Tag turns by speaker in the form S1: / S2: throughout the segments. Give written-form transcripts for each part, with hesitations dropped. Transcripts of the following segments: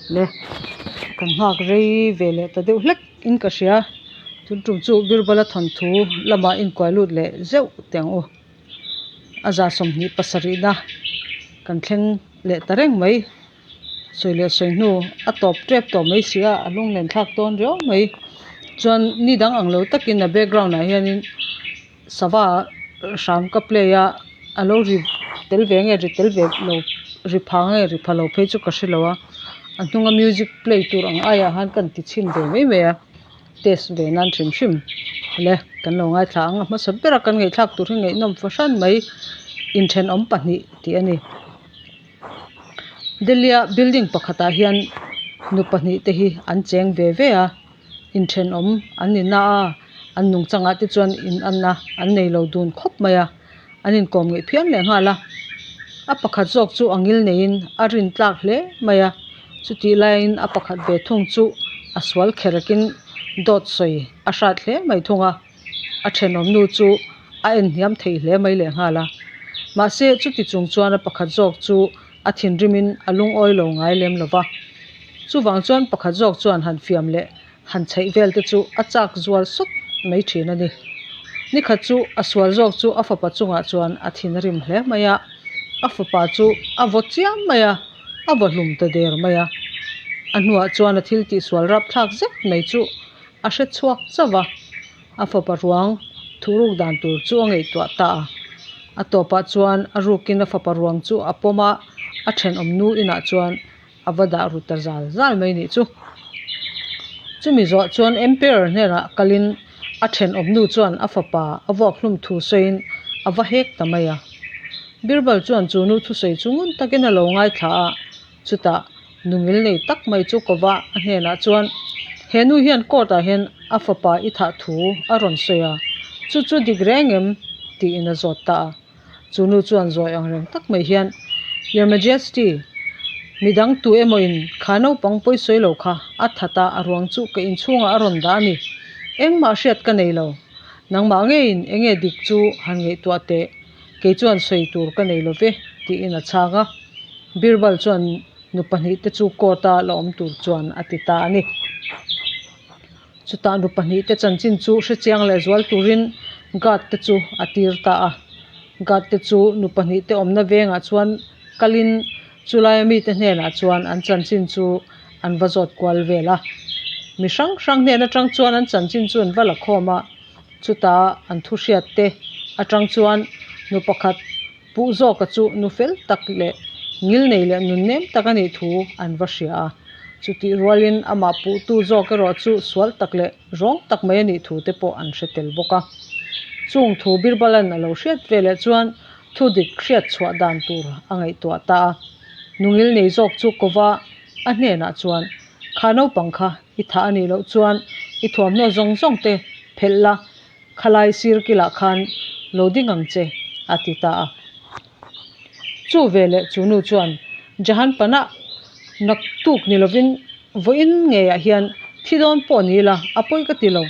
S1: Le kan nghak rei ve leh ta deuh hlek in ka hria tun tum chu Birbala thawnthu lamah inkuai lut leh zeuh teh ang u a za 27 na kan thleng leh ta reng mai sawi leh sawi hnu a tawp tep tawh mai si a a lunglen thlak dawn riau mai chuan ni dang ang lo takin a background ah hianin sava hram ka play a a lo ri tel ve nge ri tel ve lo ri pha nge ri pha lo phei chu ka hre lo a a hnunga music play tur ang aiah khan ka inti chhin ve mai mai a test ve nan hrim hrim le kan lo ngaithla ang a hmasa bera kan ngaihthlak tur hi ngaihnawm fahran mai inthenawm pahnih tih a ni. Delhi a building pakhatah hian nu pahnih te hi an cheng ve ve a inthenawm an ni na a an nungchangah te chuan in anna an nei lo dun khawp mai a an inkawm ngeih phian leh nghal a a pakhat zawk chu a ngil neiin a rin tlak hle mai a chutih laiin a pakhat ve thung chu a sual kherek in dawt sawi a hrat hle mai thung a. A thenawm nu chu a en hniam thei hle mai leh nghal a mahse chuti chung chuan a pakhat zawk chu a thinrimin a lungawi lo ngai lem lo va chuvang chuan pakhat zawk chuan han fiam leh han chheih vel te chu a chak zual sawt mai thin a ni. Nikhat chu a sual zawk chu a fapa chungah chuan a thin a rim hle mai a a fapa chu a vaw chiam mai a a vaw hlum ta der mai a a hnuah chuan a thil tihsual rapthlak zet mai chu a hre chhuak chauh a, a fapa ruang thuruk dan tur chu a ngaihtuah ta a. A tawpah chuan a rukin a fapa ruang chu a pawm a, a thenawm nu inah chuan a va dah ru ta zal zal mai nih chu. Chumi zawh chuan Emperor hnenah kalin a thenawm nu chuan a fapa a vuak hlum thu sawiin a va hek ta mai a. Birbal chuan chu nu thusawi chu ngun takin a lo ngaithla a, Chutah nungil nei tak mai chu kova a hnenah chuan, He nu hian court ah hian a fapa i thah thu a rawn sawi a, chu chu dik reng em? tiin a zawt ta a. Chu nu chuan zawi ang reng tak mai hian, Your Majesty, midang tu emaw in kha naupang pawi sawi lo kha a that a, a ruang chu ka inchhungah a rawn dah a ni. Engmah hriat ka nei lo. Nangmah ngeiin enge dik chu han ngaihtuah teh, kei chuan sawi tur ka nei lo ve, tiin a chhang a. Birbal chuan nu pahnihte chu court a la awm tur chuan a ti ta a ni. Chutah nu pahnihte chanchin chu hrechiang leh zual turin guard te chu a tir ta a. Guard te chu nu pahnihte awmna vengah chuan kalin chulaia mite hnenah chuan an chanchin chu an va zawt kual vel a. Mi hrang hrang hnen atang chuan an chanchin chu an va la khawm a, chutah an thu hriat te atang chuan nu pakhat Puh zawka chu nu fel tak leh ngil nei leh nun nem tak a nih thu an va hria a. Chutih rualin amah puhtu zawk erawh chu sual tak leh rawng tak mai a nih thu te pawh an hre tel bawk a. Chung thu Birbalan a lo hriat ve leh chuan thu dik hriat chhuah dan tur a ngaihtuah ta a. Nungil nei zawk chu kova a hnenah chuan, Kha naupang kha i thah a nih loh chuan i thuamhnaw zawng zawng te phelh la, Khalai sir kilah khan lo ding ang che, a ti ta a. Chu veleh chu nu chuan Jahan Panah naktuk ni lovin vawiin ngeiah hian thi dawn pawh ni ila a pawi ka ti lo,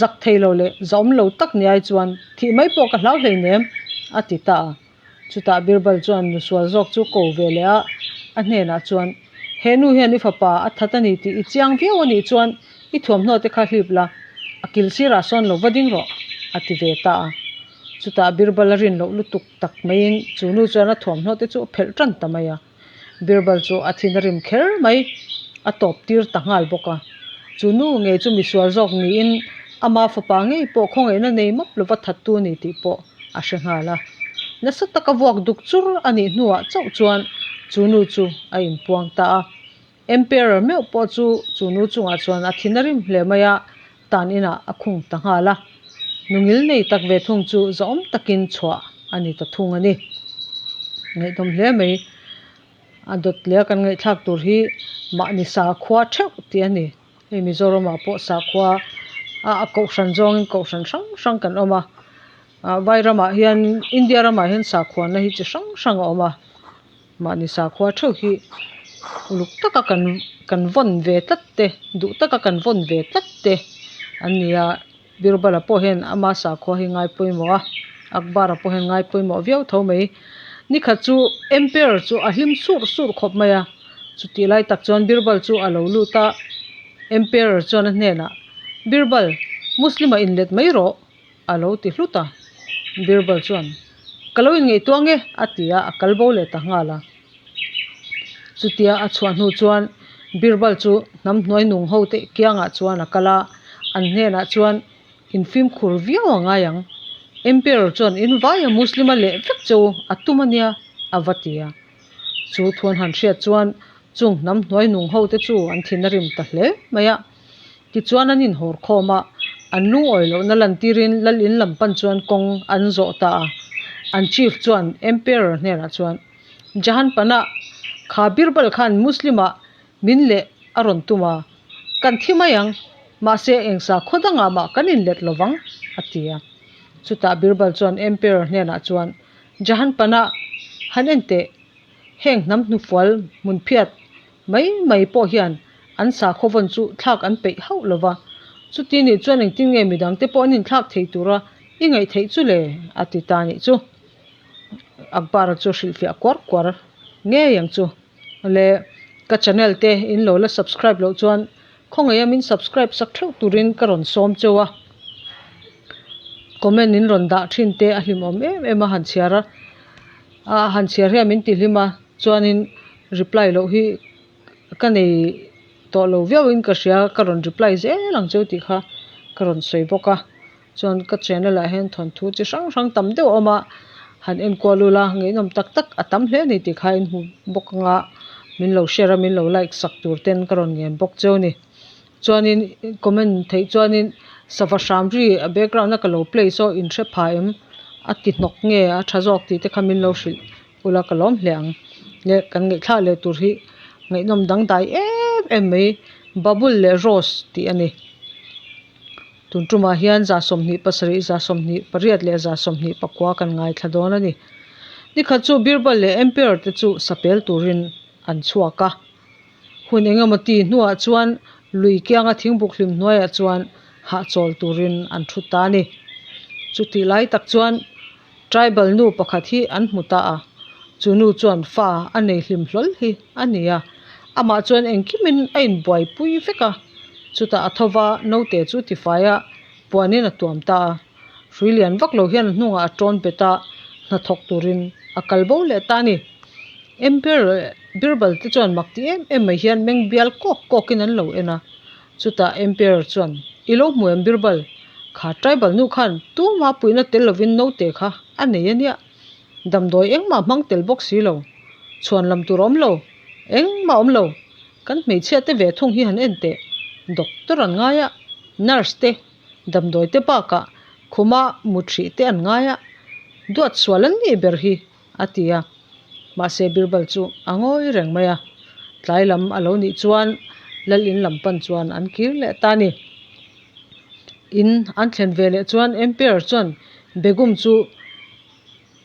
S1: zak thei lo leh zahawm lo tak ni ai chuan thih mai pawh ka hlau hleinem, a ti ta a. Chutah Birbal chuan nusual zawk chu ko ve leh a, a hnenah chuan, He nu hian i fapa a that a ni tih i chiang viau a nih chuan i thuamhnaw te kha hlip la, a kil sirah sawn lo va ding rawh, a ti ve ta a. Chutah Birbal a rin loh lutuk tak maiin chu nu chuan a thuamhnaw te chu a phelh tan ta mai a. Birbal chu a thin a rim kher mai, a tawp tir ta nghal bawk a. Chu nu ngei chu misual zawk niin ama fapa ngei pawh khawngaihna nei map lova thattu a ni tih pawh a hre nghal a. Nasa taka vuak duk chur a nih hnuah chauh chuan chu nu chu a inpuang ta a. Emperor meuh pawh chu chu nu chungah chuan a thin a rim hle mai a, tan inah a khung ta nghal a. Nungil nei tak ve thung chu zahawm takin chhuah a ni ta thung a ni. Ngaihdawm hle mai. A dawt leh a kan ngaihthlak tur hi mahni sakhua theuh tih a ni. Hei Mizoramah pawh sakhua a a kohhran zawngin kohhran hrang hrang kan awm a. Ah vai ramah hian India ramah hian sakhuana hi chi hrang hrang a awm a. Mahni sakhua theuh hi uluk taka kan kan vawn ve tlat te duh taka kan vawn ve tlat te an ni a Birbala pawh hian ama sakhua hi ngai pawimawh a Akbar-a pawh hian ngai pawimawh viau tho mai nikhat chu Emperor chu a hlim surh surh khawp mai a. Chutih lai tak chuan Birbal chu a lo lut a, Emperor chuan a hnenah, Birbal, Muslim-a inlet mai rawh, a lo ti hlut a. Birbal chuan, Ka lo inngaihtuah nge? a ti a, a kal bo leh ta nghal a. Chutia a chhuah hnu chuan Birbal chu hnam hnuai nung ho te kiangah chuan a kal a, an hnenah chuan in fimkhur viau a ngai ang. Emperor chuan in vaia Muslim a leh vek che u a tum a nia a va ti a. Chu thu an han hriat chuan chung hnam hnuai nung ho te chu an thin a rim ta hle mai a. Tichuan an inhawr khawm a, an lungawi lohna lantirin lal in lam pan chuan kawng an zawh ta a. An chief chuan Emperor hnenah chuan, Jahan pana kha Birbal khan Muslim-ah min leh a rawn tum a, kan thi mai ang, mahse eng sakhaw dangah mah kan inlet lo vang, a ti a. Chutah Birbal chuan Emperor hnenah chuan, Jahan pana han en teh, heng hnam hnufual hmunphiat mai mai pawh hian an sakhaw vawn chu thlak an peih hauh lo va, chuti nih chuan engtin nge midangte pawh an inthlak thei tura i ngaih theih chu le? a ti ta nih chu. Akbar-a chu hrilhfiah kuar kuar ngei ang chu. Le ka channel te in lo la subscribe loh chuan khawngaih a min subscribe sak theuh turin ka rawn sawm cheu a. Comment in rawn dah thin te a hlimawm em em a han chhiar a, a han chhiar hian min tihlim a chuanin reply loh hi ka nei tawh lo viauin ka hria ka rawn reply zel ang cheu tih kha ka rawn sawi bawk a. Chuan ka channel ah hian thawnthu chi hrang hrang tam deuh a awm a, han enkual ula ngaihnawm tak tak a tam hle a ni tih kha in hmu bawk anga min lo share a min lo like sak tur ten ka rawn ngen bawk cheu a ni. Chuanin comment theih chuanin sava hram ri a background a ka lo play saw in hre pha em a ti hnawk nge a tha zawk tih te kha min lo hrilh ula ka lawm hle ang. Le kan ngaihthlak leh tur hi ngaihnawm dangdai em em mai Babul leh Rose tih a ni. Tun tumah hian 28, 28 leh 29 kan ngaithla dawn a ni. Nikhat chu Birbal leh Emperor te chu sapel turin an chhuak a. Hun engemaw ti hnuah chuan lui kianga thingbuk hlim hnuaiah chuan hahchawl turin an thu ta a ni. Chutih lai tak chuan Tribal nu pakhat hi an hmu ta a, chu nu chuan fa a nei hlim hlawl hi a ni a, amah chuan engkimin a inbuaipui vek a, chutah a thova naute chu tifai a, puanin a tuam ta a, hrui lian vak lo hian a hnungah a tawn bet a, hnathawk turin a kal bo leh ta a ni. Emperor leh Birbal te chuan mak ti em em mai hian meng bial kawk kawkin an lo en a, Chutah Emperor chuan, I lo hmu em Birbal? Kha tribal nu khan tuma puihna tel lovin naute kha a nei a nia. Damdawi engmah hmang tel bawk si lo. Chhuan lam tur a awm lo. Engmah a awm lo. Kan hmeichhia te ve thung hi han en teh. Doctor an ngai a, nurse te, damdawi te bakah khuma mut hrih te an ngai a. Duat sual an nih ber hi. a ti a, mahse Birbal chu a ngawi reng mai a, tlai lam a lo nih chuan lal in lam pan chuan an kir leh ta a ni. In an thlen ve leh chuan Emperor chuan Begum chu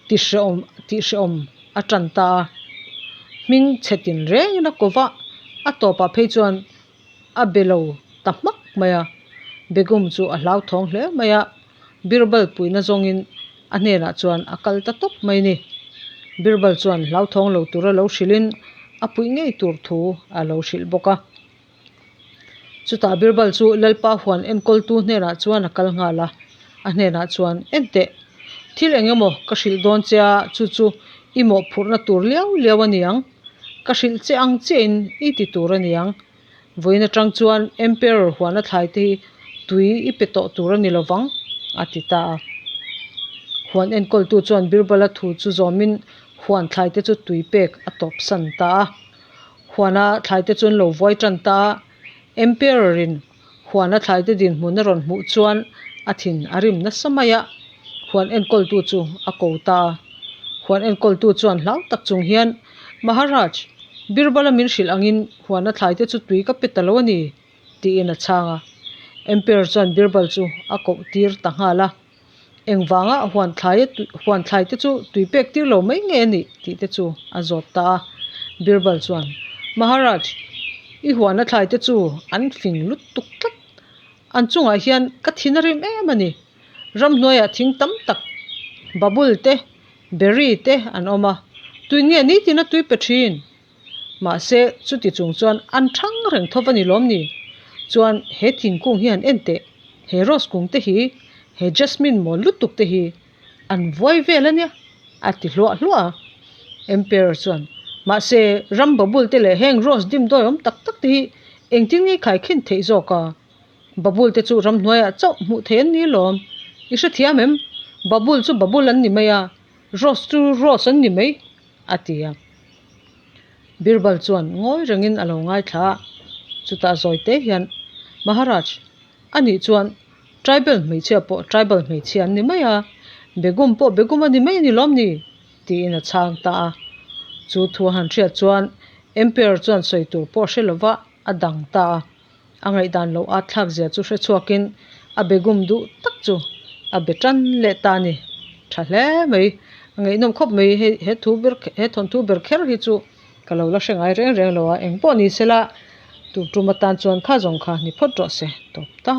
S1: ti hrehawm tih hrehawm a tan ta a, hming chhe tin rengin a ko va, a tawpah phei chuan a be lo ta hmak mai a, Begum chu a hlauthawng hle mai a, Birbal puihna zawngin a hnenah chuan a kal ta tawp mai ni. Birbal chuan hlauthawng lo tura lo hrilhin a puih ngei tur thu a lo hrilh bawk a. Chutah Birbal chu Lalpa huan enkawltu hnenah chuan a kal nghal a, a hnenah chuan, Enteh, thil eng emaw ka hrilh dawn che a, chu chu i mawhphurhna tur liau liau a ni ang. Ka hrilh che ang chiahin i ti tur a ni ang. Vawiin atang chuan Emperor huana thlai te hi tui i pe tawh tur a ni lo vang, a ti ta a. Huan enkawltu chuan Birbala thu chu zawmin huan thlai te chu tui pek a tawp san ta a. Huana thlai te chu an lo vuai tan ta a. Emperor in huana thlai te dinhmun a rawn hmuh chuan a thin a rim nasa mai a, huan enkawltu chu a ko ta a. Huan enkawltu chuan hlau tak chung hian, Maharaj, Birbala min hrilh angin huana thlai te chu tui ka pe ta lo a ni, tiin a chhang a. Emperor chuan Birbal chu a koh tir ta nghal a. Engvanga huan thlai huan thlai te chu tui pek tir lo mai nge a nih tih te chu a zawt ta a. Birbal chuan, Maharaj, i huana thlai te chu an fing lutuk tlat. An chungah hian ka thin a rim em a ni. Ramhnuaiah thing tam tak, babul te, berry te an awm a, tui nge nitin a tui pe thin. Mahse, chuti chung chuan an thang reng tho va ni lawm ni? Chuan he thingkung hi han en teh, he rose kung te hi, he jasmine mawl lutuk te hi an vuai vel a nia, a ti hluah hluah a. Emperor chuan, Mahse, ram babul te leh heng rose dimdawi awm tak tak te hi engtin nge i khaikhin theih zawk a? Babul te chu ramhnuaiah chauh hmuh theih an ni lawm. I hrethiam em? Babul chu babul an ni mai a, rose chu rose an ni mai, a ti a. Birbal chuan ngawi rengin a lo ngaithla a, chutah zawi te hian, Maharaj, anih chuan tribal hmeichhia pawh tribal hmeichhia an ni mai a, Begum pawh Begum a ni mai a ni lawm ni? tiin a chhang ta a. Chu thu a han hriat chuan Emperor chuan sawi tur pawh hre lova a dang ta a. A ngaihdan lo at thlak zia chu hre chhuakin a begum duh tak chu a be tan leh ta a ni. Tha hle mai, a ngaihnawm khawp mai hei he thu ber he thawnthu ber kher hi chu ka lo la hre ngai reng reng lo a, engpawh ni sela tur tum atan chuan kha zawng kha ni phawt rawh se tawp ta.